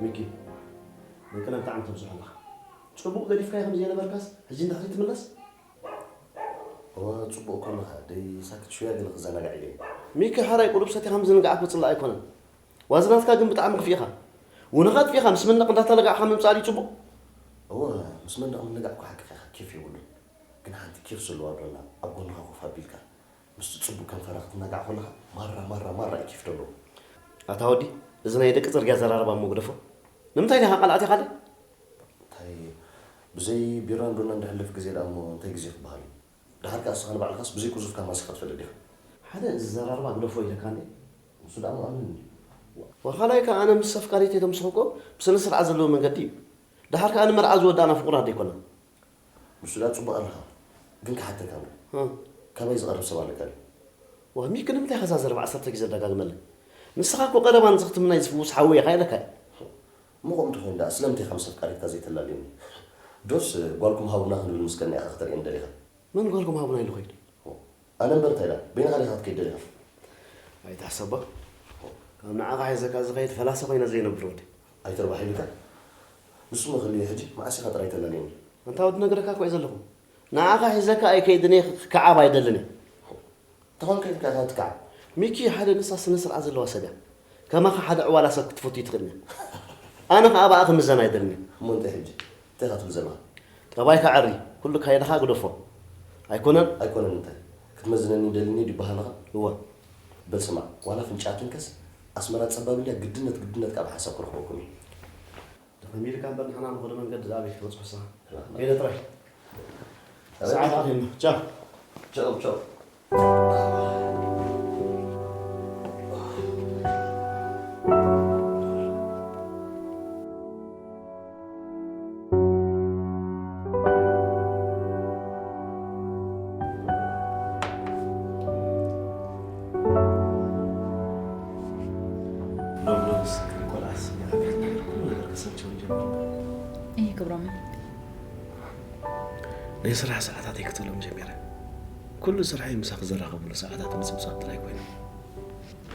ሚኪ፣ ደቅና ብጣዕሚ ተብዝሖ ኣለኻ። ጽቡቕ ገዲፍካዮ ከም ዘይነበርካስ፣ ሕጂ እንዳ ክትምለስ? እወ፣ ጽቡቕ እኮ ኣለኻ። ደይ ሳክት ሽውያ ገለ ክዘናጋዕ ኢለ እየ። ሚኪ፣ ሓራይ ቁሩብ ሰቲኻ ምዝንጋዕ እኮ ጽላእ ኣይኮነን። ዋዝናትካ ግን ብጣዕሚ ክፊእኻ። ውንኻ ኣጥፊእኻ ምስ መንደቕ እንዳተለጋዕኻ ምምጻእ ድዩ ጽቡቕ? እወ፣ ምስ መንደቕ ምልጋዕ እኮ ሓቅኻ ኢኻ፣ ኬፍ የብሉን። ግን ሓንቲ ኬፍ ዘለዋ ዶና ኣብ ጎንኻ ኮፍ ኣቢልካ ምስቲ ጽቡቕ ከንፈራ ክትናጋዕ ከለኻ ማራ፣ ማራ፣ ማራ እዩ ኬፍ ዘለዎ። ኣታ ወዲ፣ እዚ ናይ ደቂ ጽርግያ ኣዘራርባ እሞ ግደፎ። ንምንታይ ዲኻ ቃል ኣቲኻለይ? እንታይ፣ ብዘይ ቢራን ዶናን ድሕለፍ ግዜ ደኣ እሞ እንታይ ግዜ ክበሃል እዩ? ደሓር ከኣ ንስኻ ንባዕልኻስ ብዘይ ቁዙፍካ ማሲኻ ትፈልጥ ዲኻ? ሓደ እዚ ዘራርባ ግደፎ ኢለካ እንዴ? ንሱ ደኣ መኣምን እንዴ? ወኻላይ ከኣ ኣነ ምስ ኣፍቃሪተይ ተምስኹ እኮ ብስነ ስርዓት ዘለዎ መንገዲ እዩ። ደሓር ከኣ ንመርዓ ዝወዳእና ፍቑራት ዶ ኣይኮናን? ንሱ ደኣ ጽቡቕ ኣለኻ፣ ግን ክሓተካ እሞ። እ። ካባይ ዝቐርብ ሰብ ኣለካ ድዩ? ዋ፣ ሚኪ፣ ንምንታይ ከዛ ዘረባ ዓሰርተ ግዜ ደጋግመለይ? ንስኻ እኮ ቀረባን ዝኽትምናይ ዝፍውስ ሓወይ ኢኻ ኢለካ እየ። እሞ ከምኡ እንተኾይኑ ደኣ ስለምንታይ ኢኻ ምስ ኣፍቃሪትካ ዘይተላልየኒ? ዶስ ጓልኩም ሃቡና ክንብል ምስ ቀኒእካ ክትርእየኒ ደሊኻ? መን ጓልኩም ሃቡና ኢሉ ኸይዱ? ኣነ እምበር እንታይ ኢላ? በይንኻ ዲኻ ክትከይድ ደሊኻ? ኣይትሕሰቦ። ካብ ንዓኻ ሒዘካ ዝኸይድ ፈላሲ ኮይነ ዘይነብር ወዲ። ኣይተርባሕ ኢሉካ? ንሱ መኽልዩ ሕጂ መዓስ ኢኻ ጥራይ ተላልየኒ? ኣንታ ወዲ ነግረካ እኮ እየ ዘለኹ። ንዓኻ ሒዘካ ኣይከይድን እየ፣ ክከዓብ ኣይደልን እየ። ተኾንካ ኢልካ ኢኻ ትከዓብ። ሚኪ፣ ሓደ ንሳ ስነ ስርዓት ዘለዋ ሰብ እያ። ከማኻ ሓደ ዕዋላ ሰብ ክትፈቱ ይትኽእል እያ። ኣነ ኸዓ ብኣ ክምዘን ኣይደልን እየ። እሞ እንታይ ሕጂ? እንታይ ኢኻ ትብል ዘለኻ? ጠባይካ ዓሪ፣ ኩሉ ካይዳኻ ግደፎ። ኣይኮነን? ኣይኮነን እንታይ? ክትመዝነኒ ደሊኒ ድዩ በሃልኻ? እወ። በል ስማዕ፣ ዋላ ፍንጫ ትንከስ፣ ኣስመራ ጸባብ እንድያ፣ ግድነት ግድነት ካብ ሓሳብ ክረኽበኩም እዩ። ተኸሚልካ እምበር ንሕና ንኸዶ መንገዲ ዝኣበይ ክትበጽሖ ንስኻ። ከይደ ጥራይ። ሰዓት ኣኺልና። ቻው። ቻው፣ ቻው። ሎምሎምስ ከም ቆልዓስ ይዓብየት ነገር ኩሉ ነገር ከሰልቸውን ጀመርና። እይ ክብሮም፣ ናይ ስራሕ ሰዓታተይ ክተሎም ጀሚረ። ኩሉ ስራሐይ ምሳኺ ዘራኸብሉ ሰዓታት ምጽብጻብ ጥራይ ኮይኑ።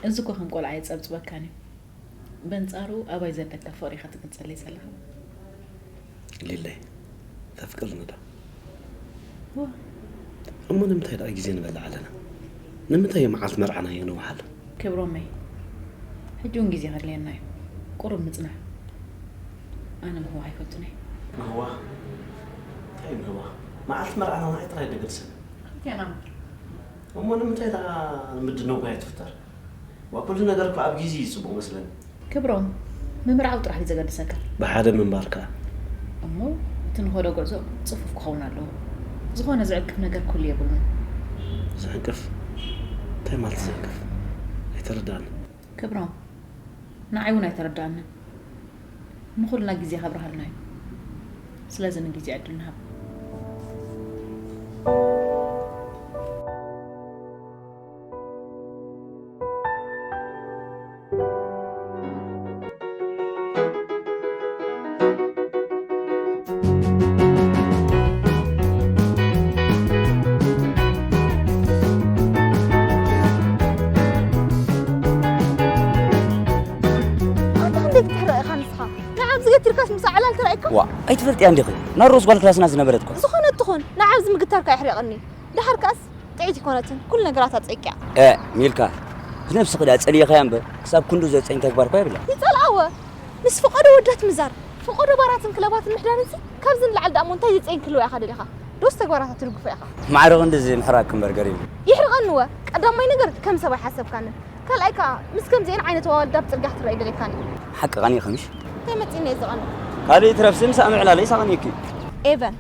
እዚ እኮ ከም ቆልዓ የጸብጽበካን እዩ። በንጻሩ ኣባይ ዘለካ ፍቕሪ ኢኻ ትገልጸለይ ዘለኻ። ሊለይ፣ ተፍቅርኒ ዶ? ዋ። እሞ ንምንታይ ደኣ ግዜ ንበልዕ ኣለና? ንምንታይ እዩ መዓልቲ መርዓና የንውሓሉ? ክብሮመይ፣ ሕጂ እውን ግዜ ከድልየና እዩ። ቁሩብ ንጽናሕ። ኣነ ምህዋኽ ኣይፈቱን እየ። ምህዋኽ? እንታይ እዩ ምህዋኽ? መዓልቲ መርዓና ንዓይ ጥራይ ደገድሰ። ከምቲ ኣና እሞ ንምንታይ ደኣ ንምድነው ጋር ትፍጠር? ዋ፣ ኩሉ ነገር እኮ ኣብ ግዜ እዩ ጽቡቕ መስለኒ። ክብሮም፣ ምምርዓው ጥራሕ እዩ ዘገድሰካ። ብሓደ ምንባር ከኣ። እሞ እቲ ንኸዶ ጉዕዞ ጽፉፍ ክኸውን ኣለዎ። ዝኾነ ዝዕንቅፍ ነገር ክህሉ የብሉን። ዝዕንቅፍ? እንታይ ማለት ዝዕንቅፍ? ኣይተረዳእን። ክብሮም፣ ንዓይ እውን ኣይተረዳእንን። ንኹልና ግዜ ከብርሃልና እዩ። ስለዚ ንግዜ ዕድል ንሃብ። ኣንታ ክንደይ ክትሕረቕ ኢኻ ንስኻ? ንዓብ ዝገትርካስ ምስ ኣዕላል ተራእይካ? ዋ፣ ኣይትፈልጥያን ዲኺ? ናሮስ ጓል ክላስና ዝነበረት እኮ። ዝኾነት ትኹን፣ ንዓብ ዝምግታርካ የሕሪቐኒ። ደሓር ከኣስ ጥዒት ኣይኮነትን፣ ኩሉ ነገራታ ጸይቅያ። እ፣ ሚልካ፣ ብነብስኺ ደኣ ጸሊእኻያ እምበር፣ ክሳብ ክንዱ ዘጸኝ ተግባር እኳ የብላን። ይጸልኣወ። ምስ ፈቐዶ ወዳት ምዛር፣ ፈቐዶ ባራትን ክለባትን ምሕዳርንሲ፣ ካብዚ ንላዕሊ ደኣ እሞ እንታይ ዘጸይን ክህልዋ ኢኻ ደሊኻ? ዶስ ተግባራታ ትድግፎ ኢኻ? ማዕረ ክንድዚ ምሕራቅ እምበር ገሪሙ። ይሕርቐኒወ። ቀዳማይ ነገር ከም ሰብ ኣይሓሰብካንን። ካልኣይ ከኣ ምስ ከምዚኤን ዓይነት ኣዋልድ ኣብ ጽርግያ ክትረኣይ ደልየካን እዩ። ሓቂ ቀኒእኺ ምሽ? እንታይ መጺእኒ እየ ዝቐንእ? ካልእ ይትረፍሲ ምሳኣ ምዕላለይስ ኣቐኒእኪ። ኤቨን፣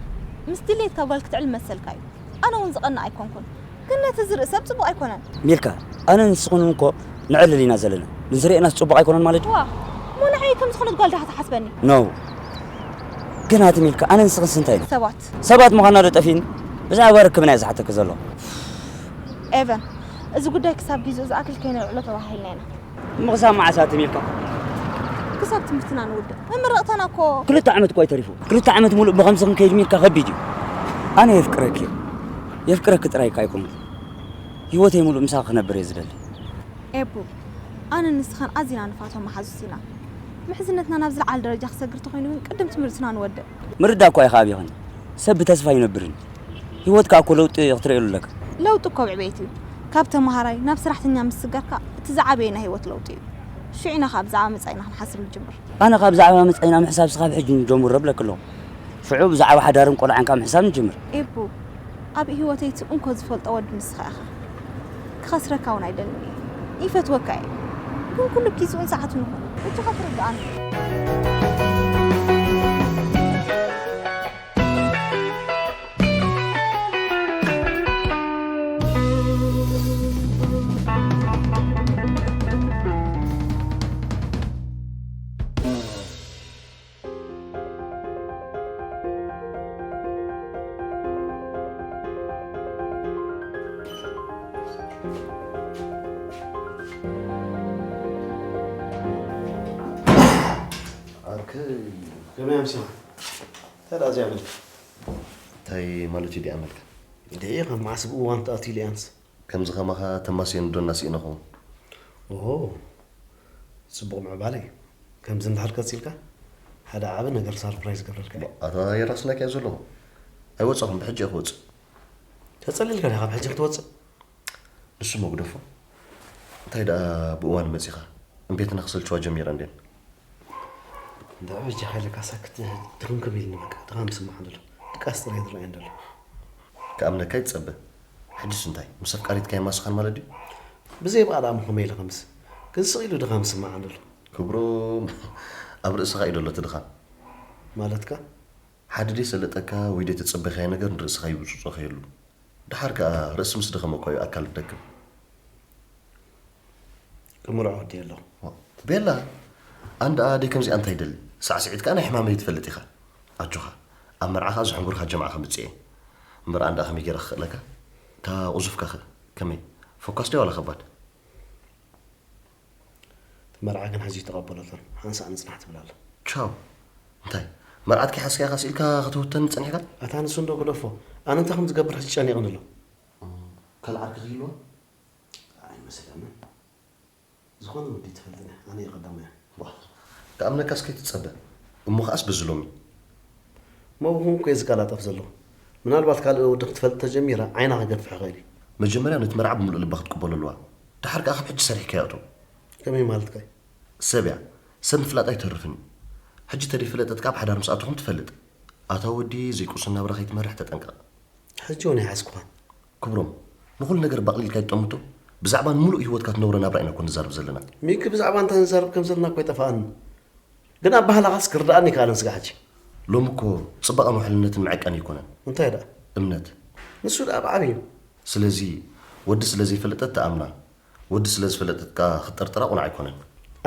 ምስ ድሌትካ ጓል ክትዕል መሰልካ እዩ። ኣነ እውን ዝቐንእ ኣይኮንኩን። ግን ነቲ ዝርኢ ሰብ ጽቡቕ ኣይኮነን። ሚልካ፣ ኣነ ንስኽን እኮ ንዕልል ኢና ዘለና። ንዝርእየናስ ጽቡቕ ኣይኮነን ማለት ድዩ? ዋ፣ እሞ ንዓይ ከም ዝኾነት ጓል ዲኻ ትሓስበኒ? ኖ። ግን ኣቲ ሚልካ፣ ኣነ ንስኽንስ እንታይ ኢና? ሰባት። ሰባት ምዃንና ዶ ጠፊእኒ? ብዛዕባ ርክብና እየ ዝሓተኪ ዘለኹ። ኤቨን፣ እዚ ጉዳይ ክሳብ ጊዜኡ ዝኣክል ከይነልዕሎ ተባሂልና ኢና። እሞ ክሳብ መዓስ ኣቲ ሚልካ? ክሳብ ትምህርትና ንውድእ። መመረቕታና እኮ። ክልተ ዓመት እኮ እዩ ተሪፉ። ክልተ ዓመት ሙሉእ ብኸምዚ ክንከይድ ሚልካ ከቢድ እዩ። ኣነ የፍቅረኪ እየ። የፍቅረኪ ጥራይ እኳ ኣይኮንኩን። ህይወተይ ሙሉእ ምሳኺ ክነብር እየ ዝደሊ። ኤቡ፣ ኣነን ንስኻን ኣዚና ንፋቶ መሓዙት ኢና። ምሕዝነትና ናብ ዝለዓለ ደረጃ ክሰግር ተኾይኑ ግን ቅድም ትምህርትና ንወድእ። ምርዳእ እኳ ኢኻ ኣብይኽን። ሰብ ብተስፋ ኣይነብርን። ህይወት ከኣ እኮ ለውጢ ክትርእየሉ ኣለካ። ለውጢ እኮ ኣብ ዕቤት እዩ። ካብ ተመሃራይ ናብ ሰራሕተኛ ምስጋርካ እቲ ዝዓበየ ናይ ህይወት ለውጢ እዩ። ሽዑ ኢና ከኣ ብዛዕባ መጻኢና ክንሓስብ ንጅምር። ኣነ ካብ ብዛዕባ መጻኢና ምሕሳብ ስኻብ ሕጂ ንጀምሮ እብለኪ ኣለኹ። ሽዑ ብዛዕባ ሓዳርን ቆልዓን ካብ ምሕሳብ ንጅምር። ኤቡ፣ ኣብ ህይወተይ እቲ እንኮ ዝፈልጦ ወዲ ንስኻ ኢኻ። ክኸስረካ እውን ኣይደልን እየ። ይፈትወካ እየ። ግን ኩሉ ጊዜኡን ሰዓቱን ይኹን። በጃኻ ትርድኣኒ። ኣርክ ከመይ ኣምሲኻ? እንታይ ደኣ እዚኣ መልክ? እንታይ ማለት እዩ ዲኣ መልክ? ደይ ከም መዓስ ብእዋን ተኣትዩ ኢለያንስ? ከምዚ ከማኻ ተማስየኒ ዶ እናስኢነ ኸውን? ኦሆ፣ ጽቡቕ ምዕባለ እዩ። ከምዚ እንዳሃልካ ቀጺልካ፣ ሓደ ዓቢ ነገር ሳርፕራይዝ ገብረልካ እየ። ኣታ የራስናካ እየ ዘለኹ። ኣይወጻኹን፣ ብሕጂ እየ ክወጽእ። ተጸሊልካ ዲኻ ብሕጂ ክትወጽእ? ንሱ መጉደፎ። እንታይ ደኣ ብእዋን መጺኻ? እምቤትና ክሰልችዋ ጀሚረ እንዴን። እንዳ በጃኻ ኢለካ ሳክት ድኽምክም ኢልኒ በቃ። ድኻም ይስምዓኒ ኣሎ። ድቃስ ጥራይ ዝረኣየኒ ዘሎ። ክኣምነካ ይትጸበ። ሕጅስ እንታይ? ምስ ኣፍቃሪትካ የማስኻን ማለት ድዩ? ብዘይ ብኣ ደኣ እሞ ከመይ ኢለ ከምስ? ግን ስቕ ኢሉ ድኻም ይስምዓኒ ኣሎ። ክብሮም፣ ኣብ ርእስኻ እዩ ዘሎ እቲ ድኻም። ማለትካ? ሓደ ደይሰለጠካ ወይ ደይተጸበኻዮ ነገር ንርእስኻ ይውጽጾ ከየሉ። ደሓር ከኣ ርእሲ ምስ ደኸመ እኮ እዩ ኣካል ዝደክም። ክምርዖ ወዲ ኣለኹ። ዋ፣ ቤላ፣ ኣንዳ ኣደይ ከምዚኣ እንታይ ይደሊ? ሳዕስዒት ከኣ ናይ ሕማመይ ትፈልጥ ኢኻ። ኣጆኻ፣ ኣብ መርዓኻ ዘሕንጉርካ ጀምዓ ከምጽእ እየ። እምበር ኣንዳ ከመይ ገይረ ክኽእለካ? እታ ቁዙፍካ ኸ ከመይ? ፎካስ ድያ ዋላ ከባድ? እቲ መርዓ ግን ሕዚ ተቐበለቶን ሓንሳእ ንጽናሕ ትብል ኣላ። ቻው። እንታይ? መርዓት ከይሓዝካያ ኢኻ ስኢልካ ክትህውተኒ ጸኒሕካ? ኣታ ንሱ እንዶ ግደፎ። ኣነ እንታይ ከም ዝገብር ሕጂ ጨኒቕኒ ኣሎ። እም፣ ካልእ ዓርኪ ክህልዋ? ኣይመስለንን። ዝኾነ ወዲ ትፈልጥኒ፣ ኣነ እየ ቀዳማያ። ዋ፣ ክኣምነካስ ከይትጸበ። እሞ ኸኣስ በዚ ሎሚ። እሞ ብኹም እኮ እየ ዝቀላጠፍ ዘለኹ። ምናልባት ካልእ ወዲ ክትፈልጥ ተጀሚረ፣ ዓይና ክገፍሕ ይኽእል እዩ። መጀመርያ ነቲ መርዓ ብምሉእ ልባ ክትቅበሎ ኣለዋ። ደሓር ከኣ ካብ ሕጂ ሰሪሕካዮ እቶ። ከመይ ማለትካ እዩ? ሰብ እያ። ሰብ ምፍላጥ ኣይተርፍን እዩ። ሕጂ ተደይፈለጠትካ ኣብ ሓዳር ምስ ኣተኹም ትፈልጥ። ኣታ ወዲ ዘይቁሱን ናብራ ከይትመርሕ ተጠንቀቕ። ሕጂ እውን ኣይሓዝኩኻን። ክብሮም፣ ንኹሉ ነገር ባቕሊልካ ይጠምቶ። ብዛዕባ ንምሉእ ህይወትካ ትነብሮ ናብራ ኢና እኮ ንዛረብ ዘለና። ሚኪ፣ ብዛዕባ እንታይ ንዛረብ ከም ዘለና እኮ ኣይጠፍኣኒ። ግን ኣባህላኻስ ክርድኣኒ ኣይከኣለን ስጋዕ ሕጂ። ሎሚ እኮ ጽባቐን ውሕልነትን መዐቀኒ ኣይኮነን። እንታይ ደኣ? እምነት። ንሱ ደኣ ብዓብዩ። ስለዚ ወዲ ስለ ዘይፈለጠት ትኣምና፣ ወዲ ስለ ዝፈለጠት ከኣ ክትጥርጥራ ቁኑዕ ኣይኮነን።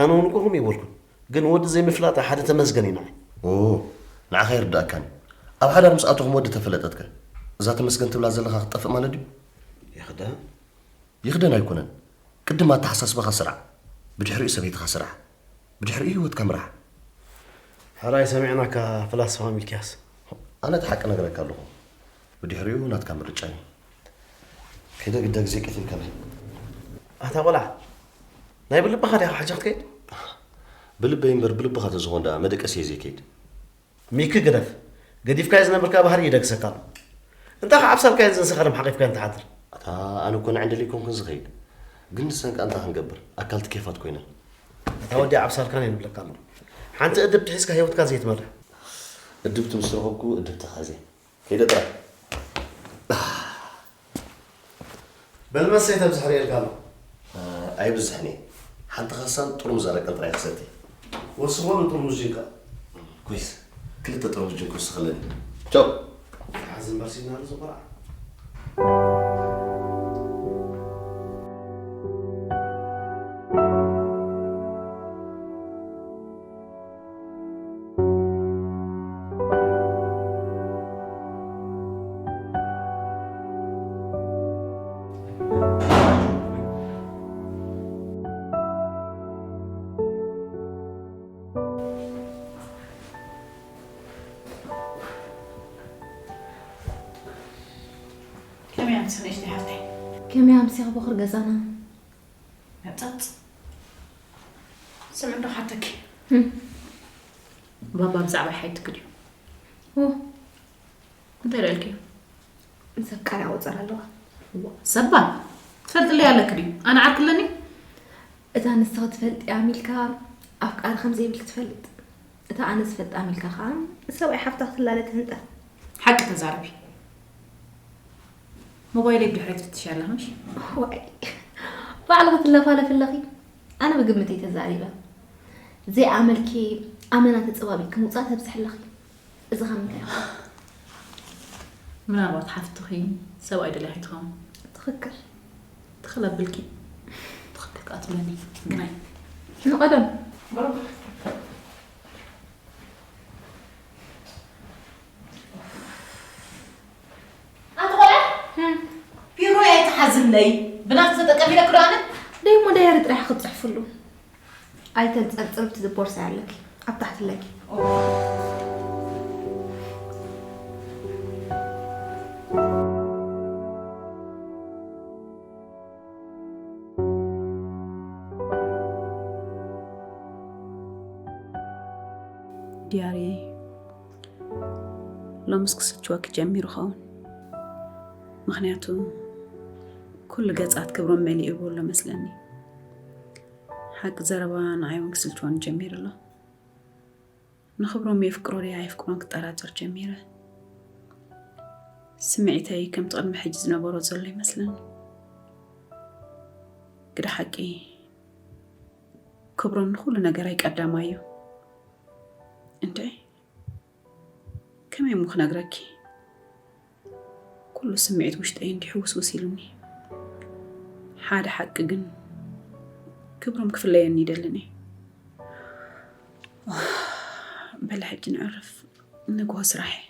ኣነ እውን እኮ ከምኡ ኣይበልኩን። ግን ወዲ ዘይምፍላጣ ሓደ ተመስገን እዩ ንዓይ። ኦ፣ ንዓኻ ኣይርድኣካን እዩ። ኣብ ሓዳር ምስ ኣተኹም ወዲ ተፈለጠትከ? እዛ ተመስገን ትብላ ዘለኻ ክትጠፍእ ማለት ድዩ? ይኽደን። ይኽደን ኣይኮነን። ቅድም ኣተሓሳስባኻ ስራዕ። ብድሕሪኡ ሰበይትኻ ስራሕ። ብድሕሪኡ ህይወትካ ምራሕ። ሕራይ ሰሚዕናካ ፈላስፋ ሚልክያስ። ኣነ እቲ ሓቂ ነግረካ ኣለኹ። ብድሕሪኡ ናትካ ምርጫ እዩ። ከይደ ግደ ግዜ ቀቲልካለይ። ኣታ ቆልዓ፣ ናይ ብልብኻ ዲኻ ሕጂ ክትከይድ? ብልበይ እምበር ብልብኻ ተዝኾን ደኣ መደቀሲ እየ ዘይከይድ። ሚኪ ግደፍ። ገዲፍካዮ ዝነበርካ ባህሪ ይደግሰካ ኣሎ። እንታይ ከ ዓብሳልካዮ ዝንስኻ ደም ሓቂፍካዮ እንትሓድር? ኣታ ኣነ እኮ ንዕንደል ኣይኮንኩን ዝኸይድ። ግን ንሰን ከኣ እንታይ ክንገብር? ኣካልቲ ኬፋት ኮይነን። ኣታ ወዲ ዓብሳልካን እየ ንብለካ ኣሎ። ሓንቲ እድብቲ ሒዝካ ህይወትካ ዘይትመርሕ። እድብቲ ምስ ረኸብኩ እድብቲ ክሕዝ እየ። ከይደ ጥራይ። በል መስተይ ተብዝሕ ርእየልካ ኣለኹ። እ፣ ኣይብዝሕን እየ። ሓንቲ ካሳን ጥርሙዝ ኣረቅን ጥራይ ክሰቲ። ወስኾሉ ጥርሙዝ ጅንካ። ኮይስ፣ ክልተ ጥርሙዝ ጅንካ ወስኸለኒ። ቻው። ሓዚ እምበር ሲና ኣሎ እዚ ቆልዓ። ከመይ ኣምሲኺ ንእሽተይ ሓፍተይ? ከመይ ኣምሲኺ ቦኽሪ ገዛና? መጸጽ። ስምዒ ዶ ሓተኪ? ህም። ባባ ብዛዕባ ሓይትክ ድዩ? ኦ፣ እንታይ ደልክዮ? ምስ ኣፍቃሪ ኣወፀር ኣለዋ። ሰባ፣ ትፈልጥለይ ኣለክ ድዩ? ኣነ ዓርክ ኣለኒ? እታ ንስኺ ትፈልጢ ኣሚልካ ኣፍቃሪ ከም ዘይብልኪ ትፈልጥ። እታ ኣነ ዝፈልጥ ኣሚልካ ከዓ ምስ ሰብኣይ ሓፍታ ክትላለ ትህንጠ። ሓቂ ተዛረቢ። ሞባይለይ ብድሕሪት ፍትሽ ኣለኻ ምሽ? ዋይ፣ ባዕልኺ ትለፋለፊ ኣለኺ። ኣነ ብግምተይ ተዛሪበ። ዘይኣመልኪ ኣመና ተጸባቢጥኪ ምውጻእ ተብዝሒ ኣለኺ። እዚ ኸ ምንታይ ይኾን? ምናልባት ሓፍትኺ ሰብኣይ ደልያ ከይትኸውን። ትኽክል። ትኽክል ኣብልኪ። ትኽክል ከኣ ትብለኒ። ግናይ። ንቐደም። ኣንቲ ቆልዓ፣ ፒሮ ኣይትሓዝለይ። ብናትኪ ተጠቀሚ ኢለኪ ዶ ኣነ? ደይሞ ዳየሪ ጥራሕ ክትጽሕፍሉ። ኣይተንጸርጽሪ፣ እቲ ቦርሳ ኣለኪ፣ ኣብ ታሕቲ ኣለኪ። ዲያሪ፣ ሎምስ ክስልችወኪ ጀሚሩ ኸውን። ምኽንያቱ ኩሉ ገጻት ክብሮም መሊእዎ ኣሎ መስለኒ። ሓቂ ዘረባ ንዓይ እውን ክስልችወኒ ጀሚሩ ኣሎ። ንክብሮም የፍቅሮ ድያ ኣየፍቅሮን ክጠራጠር ጀሚረ። ስምዒተይ ከምቲ ቅድሚ ሕጂ ዝነበሮ ዘሎ ይመስለኒ። ግደ ሓቂ ክብሮም ንኹሉ ነገረይ ቀዳማይ እዩ። እንድዒ ከመይ እሞ ክነግረኪ? ኩሉ ስምዒት ውሽጠይ እንዲሕ ውስውስ ኢሉኒ። ሓደ ሓቂ ግን ክብሮም ክፍለየኒ ይደልን እየ። በል ሕጂ ንዕርፍ፣ ንግሆ ስራሕ እየ።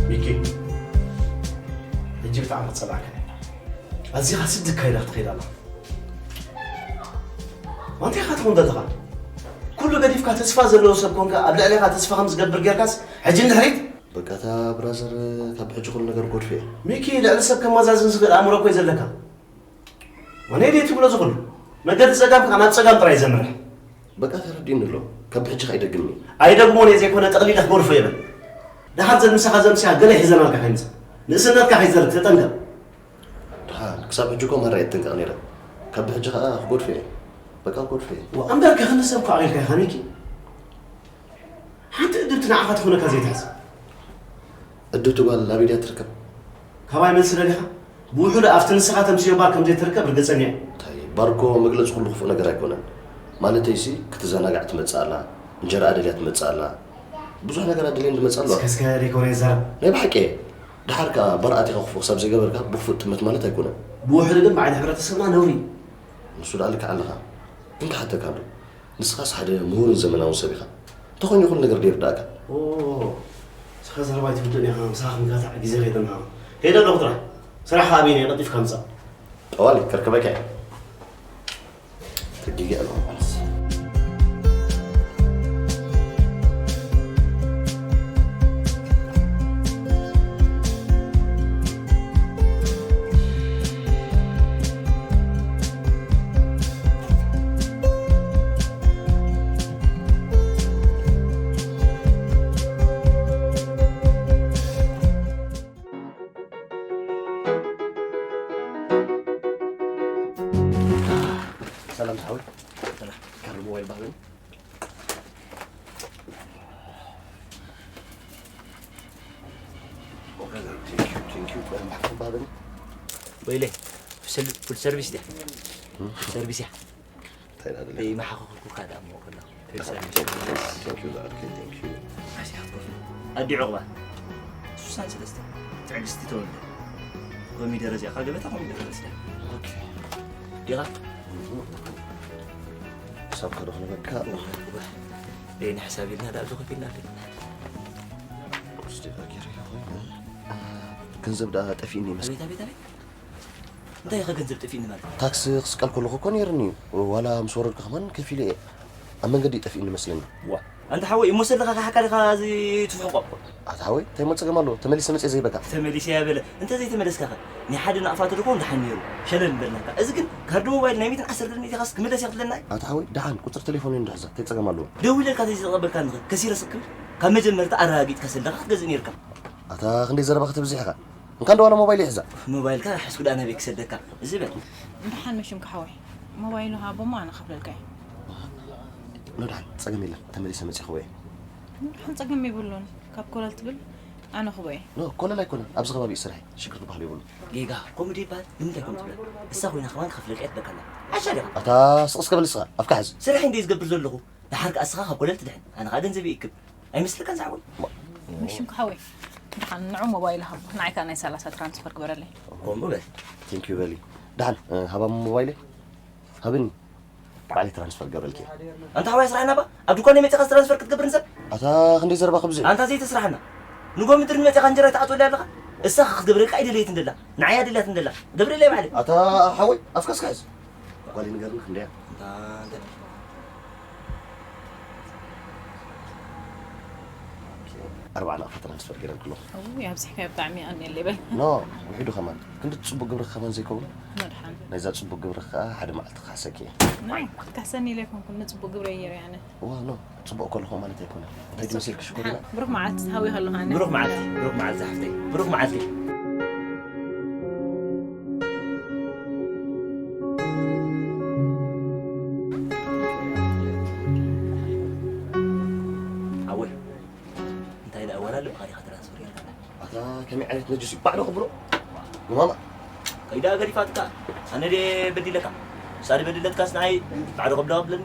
ሚኪ፣ ሕጂ ብጣዕሚ ክጸላእካ እየ። ኣዚኻ ስድካ ኢላ ክትኸይድ ኣለኻ። ኣንታ ኢኻ ትኹን ዘለኻ? ኩሉ ገዲፍካ ተስፋ ዘለዎ ሰብ ኮንካ፣ ኣብ ልዕሌኻ ተስፋ ከም ዝገብር ጌርካስ፣ ሕጂ ንድሕሪት? በቃ፣ እታ ብራዘር፣ ካብ ሕጂ ኩሉ ነገር ጎድፈ እየ። ሚኪ፣ ልዕሊ ሰብ ከመዛዝን ዝኽእል ኣእምሮ እኮ እዩ ዘለካ። ወነይ ድየ ትብሎ ዝኹሉ? መገዲ ጸጋምካ ናብ ጸጋም ጥራይ ዘምርሕ። በቃ፣ ተረዲእኒ ኣሎ። ካብ ሕጂ ከኣ ኣይደግምን እየ። ኣይደግሞን እየ ዘይኮነ፣ ጠቕሊለ ክጎድፎ እየ በል። ደሓር ዘን ምሳኻ ዘምስያ ገለ ይሕዘናልካ ከይምጻእ። ንእስነትካ ከይዘርግ ተጠንቀቕ። ደሓን፣ ክሳብ ሕጂ እኮ ማራ እየ እጥንቀቕ ነይረ። ካብ ሕጂ ከኣ ክጎድፎ እየ። በቃ፣ ክጎድፎ እየ። ወ-፣ እምበር ከ ክንሰብ እኮ ኣቒልካ ኢኻ ሚኪ። ሓንቲ እድብቲ ንዓኻ ትኾነካ ዘይትሕዝ። እድብቲ ጓል ኣበይ ድያ ትርከብ? ካባይ መልሲ ደሊኻ? ብውሑዱ ኣብቲ ንስኻ ተምስዮ ባር ከም ዘይትርከብ ርግጸኛ እየ። እንታይ ባርኮ፣ መግለጺ ኩሉ ክፉእ ነገር ኣይኮነን። ማለተይሲ ክትዘናጋዕ ትመጽእ ኣላ፣ እንጀራ ኣደልያ ትመጽእ ኣላ፣ ብዙሕ ነገር ኣደልየን ትመጽእ ኣለዋ። እስከ እስከ ደይኮነ ይዛረብ። ናይ ብሓቂ እየ። ደሓር ከኣ ባርኣቲኻ ክፉእ ክሳብ ዘይገበርካ ብክፉእ ጥመት ማለት ኣይኮነን። ብውሕዱ ግን ብዓይኒ ሕብረተሰብና ነውሪ እዩ። ንሱ ደኣ ልክዕ ኣለኻ። ግን ክሓተካ ኣሎ። ንስኻስ ሓደ ምሁርን ዘመናውን ሰብ ኢኻ። እንተኾይኑ ይኹን ነገር ደይርዳእካ። ኦ፣ እስኻ ዘረባ ኣይትውድእን ኢኻ፣ ምሳኻ ክንጋታዕ ግዜ ከይደናሃ። ከይደ ኣለኹ ጥራሕ። ስራሕ ከኣ ኣበይነ ቀልጢፍካ ምጻእ። ጠዋሊ፣ ከርከበካ እየ። ተጊገ ኣለኹ ማለት። ሰላም ዝሓወይ። ሰላም። ካርድ ሞባይል ባህበኒ። ቴንክ ዩ፣ ቴንክ ዩ። ባህበኒ። ወይለይ፣ ፉል ሰርቪስ ድያ? ፉል ሰርቪስ እያ። እንታይ ደኣ ደሊኻ? ይመሓኸኹልኩካ ደኣ እሞ ከለኹ። ቴንክ ዩ፣ ቴንክ ዩ፣ ቴንክ ዩ። ኣዲዑ ዕቑባ። ሱሳን ሰለስተ። ትዕግስቲ ተወልደ። ኮሚደረ እዚኣ፣ ካብ ገበታ ኮሚደረ ረሲዐ። ኦኬ። ዲኻ? ክሳብ ከዶ ክነበካ። እወ፣ እወ። ደይ ንሕሳብ ኢልና ደኣ ኣብዚ ኮፍ ኢልና ኣለና። ቁርሲ ደኣ ገይረ እየ ኮይኑ። ገንዘብ ደኣ ጠፊእኒ ይመስል። ኣቤት፣ ኣቤት፣ ኣቤት። እንታይ ኢኻ ገንዘብ ጠፊእኒ ማለት? ታክሲ ክስቀል ከለኹ እኮ ነይርኒ እዩ። ዋላ ምስ ወረድኩ ከማን ከፊለ እየ። ኣብ መንገዲ እዩ ጠፊእኒ መስለኒ። ዋ፣ ኣንታ ሓወይ፣ እሞ ሰለኻ ከሓካ ዲኻ እዚ ትፍሕቆ? ኣታ ሓወይ፣ እንታይ እሞ ጸገም ኣለዎ? ተመሊሰ መጽየ ዘይበካ። ተመሊሰ እያ በለ። እንተ ዘይተመለስካ ኸ? ናይ ሓደ ናቕፋ ተልእኮ እንዳሓን ነይሩ። ሸለል ምበልናካ። እዚ ግን ካርዲ ሞባይል ናይ ሚእትን ዓሰርተን ሚእቲ ኢኻስ ክምለስ እየ ክትብለና እዩ? ኣታ ሓወይ፣ ደሓን ቁጽሪ ቴሌፎን እንድሕዛ፣ እንታይ ጸገም ኣለዎ? ደዊለልካ ተዘይተቐበልካኒ ኸ? ከሲረ ስክብል? ካብ መጀመርታ ኣረጋጊጽካ ሰሊኻ ክትገዝእ ነይርካ። ኣታ ክንደይ ዘረባ ከተብዝሕ ኢኻ። እንካን ደዋላ ሞባይል ይሕዛ። ሞባይልካ ሕስኩ ደኣ ናበይ ክሰደካ? እዚ በል። ደሓን መሽምካ ሓወይ። ሞባይሉ ሃቦ እሞ ኣነ ከፍለልካ እየ። ኖ ደሓን፣ ጸገም የለን። ተመሊሰ መጺኹ እየ። ደሓን ጸገም የብሉን። ካብ ኮለል ትብል ኣነ ክቦ እየ። ኖ፣ ኮለል ኣይኮነን። ኣብዚ ከባቢ እዩ ስርሐይ። ሽግር ዝበሃል የብሉን። ጌጋ፣ ከምኡ ዶ ይበሃል? ንምንታይ ከምኡ ትብላ? እሳ ኮይና ከማን ክኸፍለልካ እየ ትብለካ ኣላ። ዓሻ ዲኻ? ኣታ ስቕ እስከ በል ንስኻ፣ ኣፍካ ሕዝ። ስርሐይ እንድየ ዝገብር ዘለኹ። ደሓር ከኣ እስኻ ካብ ኮለል ትድሕን። ኣነ ከኣ ገንዘበይ ይእክብ። ኣይመስለካን ዝሓወይ? መሽም ክሓወይ። ደሓን ንዑ ሞባይል ሃቦ። ንዓይ ከኣ ናይ ሰላሳ ትራንስፈር ግበረለይ። ከምኡ በል። ቴንክ ዩ በሊ። ደሓን፣ እ፣ ሃባ ሞባይለይ። ሃብኒ። ባዕለይ ትራንስፈር ገብረልኪ። ኣንታ ሓወይ ስራሕና ባ። ኣብ ድኳነይ መጺኻስ ትራንስፈር ክትገብር ንሰብ? ኣታ ክንደይ ዘረባ ክብዚ። ኣንታ ዘይተስራሕና። ንጎ ምድሪ መጺኻ እንጀራ ትኣትወለይ ኣለኻ? እሳ ክትገብረልካ ኣይደለየትን ደላ። ንዓይ እያ ደልያትን ደላ። ገብረለይ ባዕለይ። ኣታ ሓወይ ኣፍካ እስከ ሕዝ። ጓለይ ንገርኒ ክንደያ? ኣንታ፣ ኣንታ። ኣርባዓ ናቕፋ ትራንስፈር ገይረልኩ ኣለኹ። እውይ፣ ኣብዚሕካዮ ብጣዕሚ የቐንየለይ በል። ኖ፣ ውሒዱ ከማን። ክንዲ ጽቡቕ ግብርኺ ከማን ዘይከውን? መድሓን። ናይዛ ጽቡቕ ግብርኺ ከኣ ሓደ መዓልቲ ክካሕሰኪ እየ። ኖ፣ ክትካሕሰኒ ኢለ ኣይኮንኩን፣ ንጽቡቕ ግብረይ እየ ገይረ ኣነ። እዋ፣ ኖ፣ ጽቡቕ ከለኹ ማለት ኣይኮነን። እንታይ ድመሲልኪ ሽኮሪና? ብሩኽ መዓልቲ፣ ሃዊ ከለኹ ኣነ። ብሩኽ መዓልቲ፣ ብሩኽ መዓልቲ ሓፍተይ። ብሩኽ መዓልቲ። ሓወይ፣ እንታይ ደኣ ዋላ ልብኻ ዲኻ ትራንስፈር ጌርካላ? ኣታ ከመይ ዓይነት ነጁስ እዩ? ባዕሉ ክብሎ ንማማ። ከይዳ ገዲፋትካ። ኣነ ድየ በዲለካ? ንሳ ድበድለትካስ ንዓይ ባዕሉ ክብላ ክብለኒ?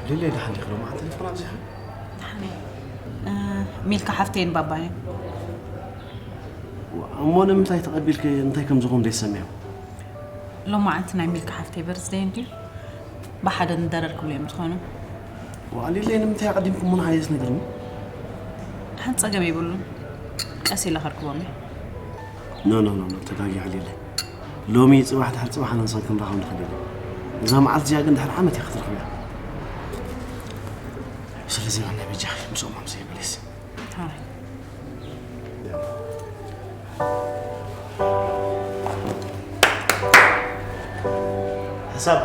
ሊለይ፣ ደሓን ዲኺ? ሎማዓንቲ ቴሌፎን ኣብዚሓ። ደሓን እየ። እ፣ ሚልካ ሓፍተይን ባባይን። እሞ ንምንታይ ተቐቢልኪ እንታይ ከም ዝኾኑ ዘይሰሚዖም? ሎማዓንቲ ናይ ሚልካ ሓፍተይ በርዝደይ እንድዩ። ብሓደ ንደረር ክብሉ እዮም ዝኾኑ። ዋእ ሊለይ፣ ንምንታይ ኣቐዲምኩምና ሓየስ ነግርኒ? ሓንቲ ጸገም የብሉን። ቀስ ኢለ ከርክቦም እየ። ኖ ኖ ኖ ኖ፣ ተጋጊኻ ሊለይ። ሎሚ ጽባሕ ድሕሪ ጽባሕ ኣነ ንስኺ ክንራኸብ ንኽእል ኢና። እዛ መዓልቲ እዚኣ ግን ድሕሪ ዓመት እያ ክትረኽብያ። ስለዚ ዋና በጃ ምስኦም ኣምሰ ይበለስ። ታራይ። ሕሳብ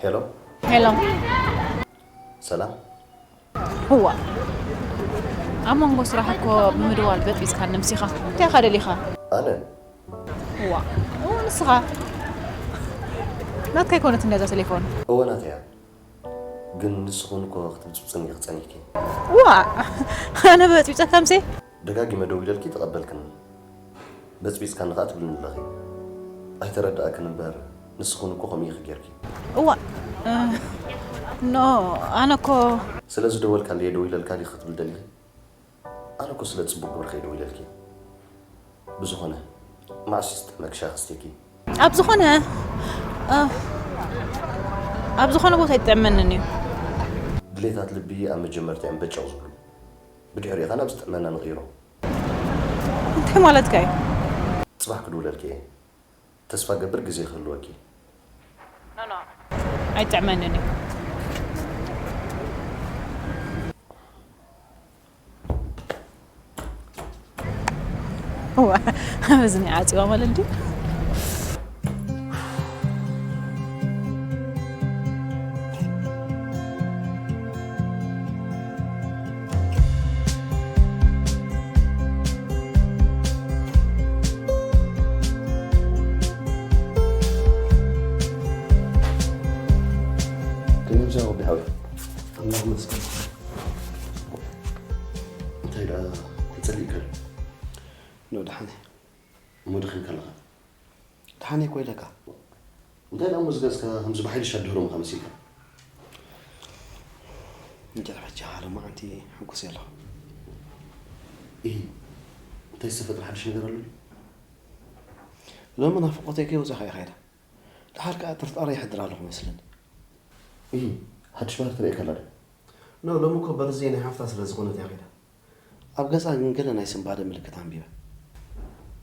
ሄሎ። ሄሎ። ሰላም። እዋ፣ ኣብ መንጎ ስራሕ እኮ ብምድዋል በጢስካ ነምሲኻ እንታይ ኢኻ ደሊኻ? ኣነ እዋ፣ እዋ፣ ንስኻ ናትካ ኣይኮነትን እዛ ቴሌፎን። እወ ናተይ እያ። ግን ንስኹን እኮ ክትብጽብጽኒ ኢኺ ጸኒሕኪ። እዋ፣ ኣነ በጢብጸካ ምሴ? ደጋጊመ ደዊለልኪ ተቐበልክኒ። በጽቢጽካኒ ከኣ ትብልኒ ኣለኺ። ኣይተረድኣክን እምበር፣ ንስኽን እኮ ከምኡ ኢኺ ጌርኪ። እዋ፣ እ፣ ኖ፣ ኣነ እኮ ስለ ዝደወልካለይ ደዊለልካ ዲኺ ክትብል ደሊኺ? ኣነ እኮ ስለ ጽቡቕ ግብርኺ እየ ደዊለልኪ። ብዝኾነ፣ መዓስ እዩ ዝጥዕመኪ ሻሂ ክስቴኪ? ኣብ ዝኾነ፣ እ፣ ኣብ ዝኾነ ቦታ ይጥዕመንን እዩ። ድሌታት ልቢ ኣብ መጀመርታ እዮም በጨቕ ዝብሉ። ብድሕሪኡ ኸኣ ናብ ዝጥዕመና ንቕይሮ። እንታይ ማለትካ እዩ? ጽባሕ ክድውለልኪ እየ። ተስፋ ገብር ግዜ ክህልወኪ። ኣይጥዕመንን እዩ። እዋ፣ በዚ ናይ ዓፂዋ ማለት ድዩ? ከመይ ምሳኻ ወዲ ሓወይ? ኣምላኽ ይመስገን። እንታይ ደኣ ተጸሊእካ? ኖ፣ ደሓን እየ። እሞ ደኺምካ ኣለኻ? ደሓን እየ እኮ ኢለካ። እንታይ ደኣ እሞ ዝገጽካ ከምዚ ብሓይሊ ሻድህሮምካ መሲልካ? እንጃ፣ ሕጂ ሎማዓንቲ ሕጉስ እየ ኣለኹ። ኢሂ፣ እንታይ ዝተፈጥረ ሓድሽ ነገር ኣሎ ድዩ? ሎሚ ናፍቖተይ ከይወጸኻ እየ ከይደ። ደሓር ከኣ ጥርጣረ ይሕድር ኣለኹ መስለኒ። እም፣ ሓድሽ ባህሪ ተርእየካ ኣላ ድያ? ኖ፣ ሎሚ እኮ በርዝደይ ናይ ሓፍታ ስለ ዝኾነት እያ ከይዳ። ኣብ ገጻ ግን ገለ ናይ ስንባደ ምልክት ኣንቢበ።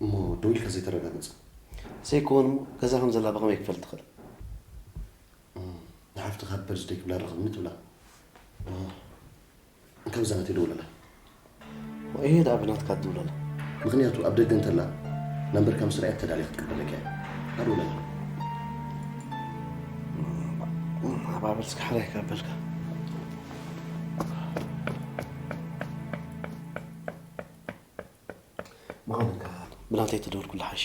እሞ ደው ኢልካ ዘይተረጋግጽ? ዘይከውን እሞ ገዛ ከም ዘላ ብኸመይ ክትፈልጥ ትኽእል? እም፣ ንሓፍትኻ ሃፒ በርዝደይ ክብላ ረኽብኒ ትብላ። እም፣ እንካብ እዛ ናተይ ደውለላ። ወይሄ ደኣ ብናትካ ትድውለላ። ምኽንያቱ ኣብ ደገ እንተላ ናምበርካ ምስ ረኣየት ተዳልያ ክትቅበለካ እያ። ኣደውለላ። ኣባብል እስከ ሓራይ ካበልካ። መኻንካ ብናተይ ትደውል ኩሉ ሓሽ።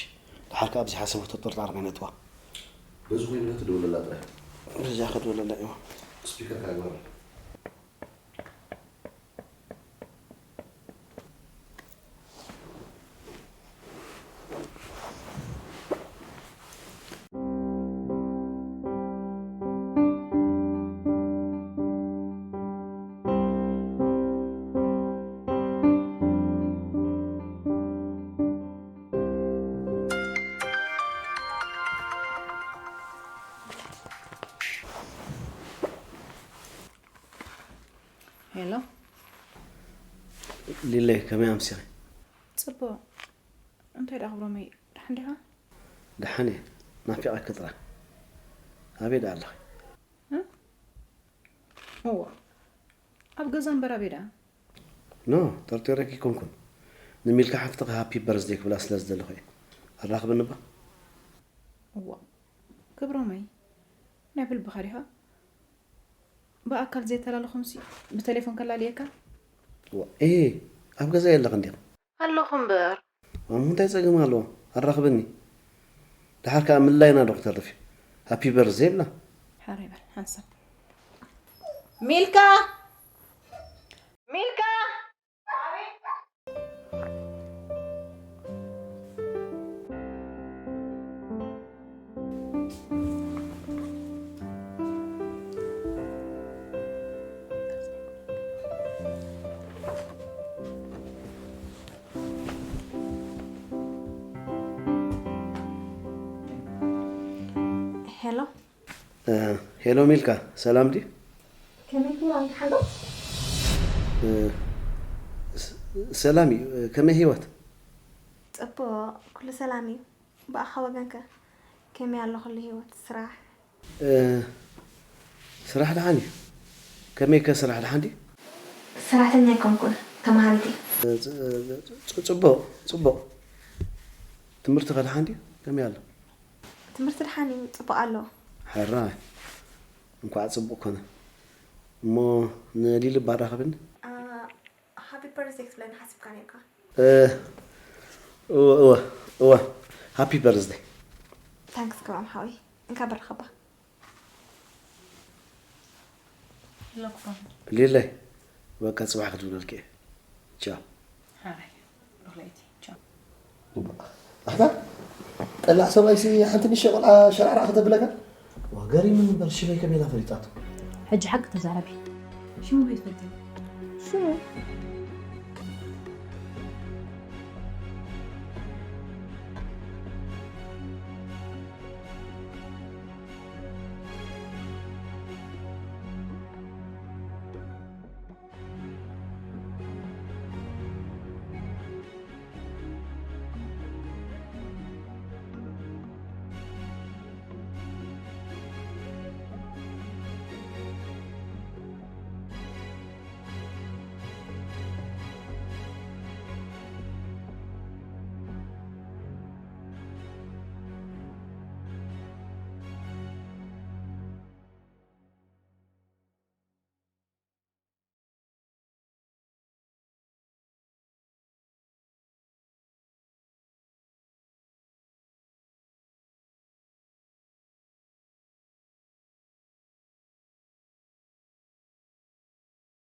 ደሓር ከኣ ኣብ ዘይሓሰቦ ተጠርጣሪ ከይነእትዋ። በዚ ኮይኑ ትደውለላ ጥራይ። በዚኣ ክድውለላ እየ። ስፒከር ካግባር። ሄሎ። ሊለይ፣ ከመይ ኣምሲኺ? ጽቡቕ። እንታይ ደኣ ክብሮመይ፣ ደሓን ዲኻ? ደሓን እየ። ናፊቐኪ ጥራይ። ኣበይ ደኣ ኣለኺ? እ? እዋ። ኣብ ገዛ እምበር ኣበይ ደኣ? ኖ፣ ጠርጢረኪ ኣይኮንኩን። ንሚልካ ሓፍትኺ ሃፒ በርዝደይ ክብላ ስለ ዝደለኹ እየ። ኣራኽብኒ እባ። እዋ ክብሮመይ፣ ናይ ብልብኻ ዲኻ? ብኣካል ዘየተላለኹምሲ ብቴሌፎን ከላልየካ? እዋ፣ ኤ ኣብ ገዛ የለኽን ዲኻ? ኣለኹ እምበር። እሞ እንታይ ጸገም ኣለዎ? ኣራኽብኒ። ደሓር ከኣ ምላይና ዶ ክተርፍ እዩ? ሃፒ በርዝደይ ይብላ። ሓራይ በል ሓንሳብ። ሚልካ፣ ሚልካ። ሄሎ። ሄሎ ሚልካ፣ ሰላም ድዩ? ከመይ ትብላ ሓንዶ? ሰላም እዩ። ከመይ ህይወት? ጽቡቕ፣ ኩሉ ሰላም እዩ። ብኣኻ ወገንከ ከመይ ኣሎ ኩሉ ህይወት፣ ስራሕ? ስራሕ ደሓን እዩ። ከመይ ከ ስራሕ ደሓን ድዩ? ሰራሕተኛ ኣይኮንኩን፣ ተማሃሪት እየ። ጽቡቕ ጽቡቕ። ትምህርቲ ከ ደሓን ድዩ? ከመይ ኣሎ? ትምህርቲ ደሓን እዩ፣ ጽቡቕ ኣሎ። ሕራይ፣ እንኳዕ ጽቡቕ ኮነ። እሞ ንሊሊ ባራኸብኒ። ሃፒ በርዝደይ ክትብለኒ ሓሲብካ ነርካ። እወ እወ እወ፣ ሃፒ በርዝደይ። ታንክስ ክብሮም ሓወይ፣ እንካ በርኸባ። ለኩባን ሊለይ፣ በቃ ጽባሕ ክድውለልኪ እየ። ቻው። ሓራይ ብሩኽ ለይቲ። ቻው። ኣታ ጠላዕ ሰብኣይሲ ሓንቲ ንእሽተይ ቆልዓ ሸራዕራዕ ክተብለካ። ዋ፣ ገሪሙኒ እምበር ሽመይ ከመይ ኢላ ፈሊጣቶ? ሕጂ ሓቂ ተዛረቢ። ሽሙ ቤት ፈልቲ ሽሙ